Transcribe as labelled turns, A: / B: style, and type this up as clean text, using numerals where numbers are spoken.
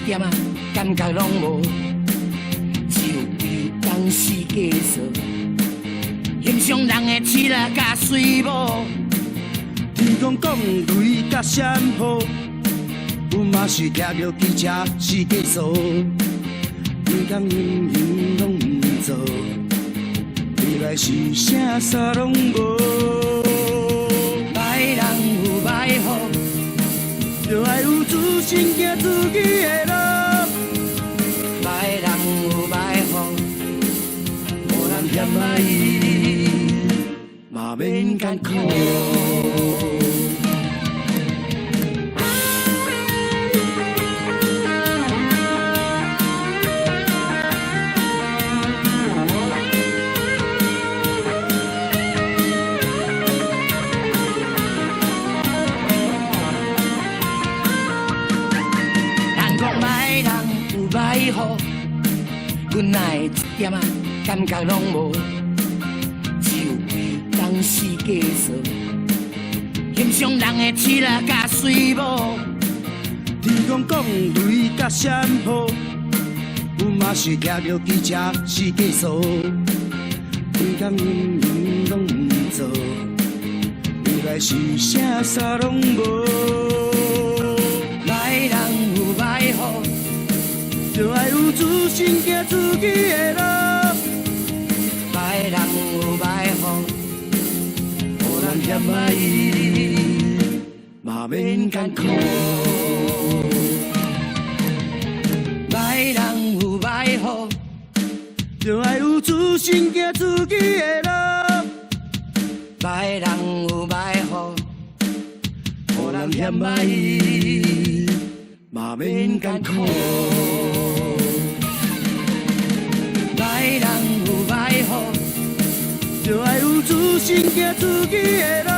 A: 點仔感覺攏無，只有規工四界踅，欣賞人的痴力佮媠某。
B: 天空降雷佮閃雨，阮嘛是騎著機車四界踅，規工閒閒攏毋做，未來是啥啥攏無。
A: 歹人有歹福，
B: 著愛有自信行自己的路。
A: 歹人有歹福，無人嫌歹，嘛免艱苦。人講歹人有歹福，阮哪會一點仔感覺攏無，只有規工四界踅，欣賞人的痴力佮媠某。
B: 天空降雷佮閃雨，阮嘛是騎著機車四界踅，規工閒閒攏毋做，未來是啥啥攏無。
A: 歹人有歹福，
B: 著愛有自信行自己的路。
A: 歹人有歹福，無人嫌歹，嘛免艱苦。歹人有歹福，
B: 著愛有自信行自己的路。
A: 歹人有歹福，無人嫌歹，嘛免艱苦。歹人有歹福，
B: 著愛有自信行自己的路。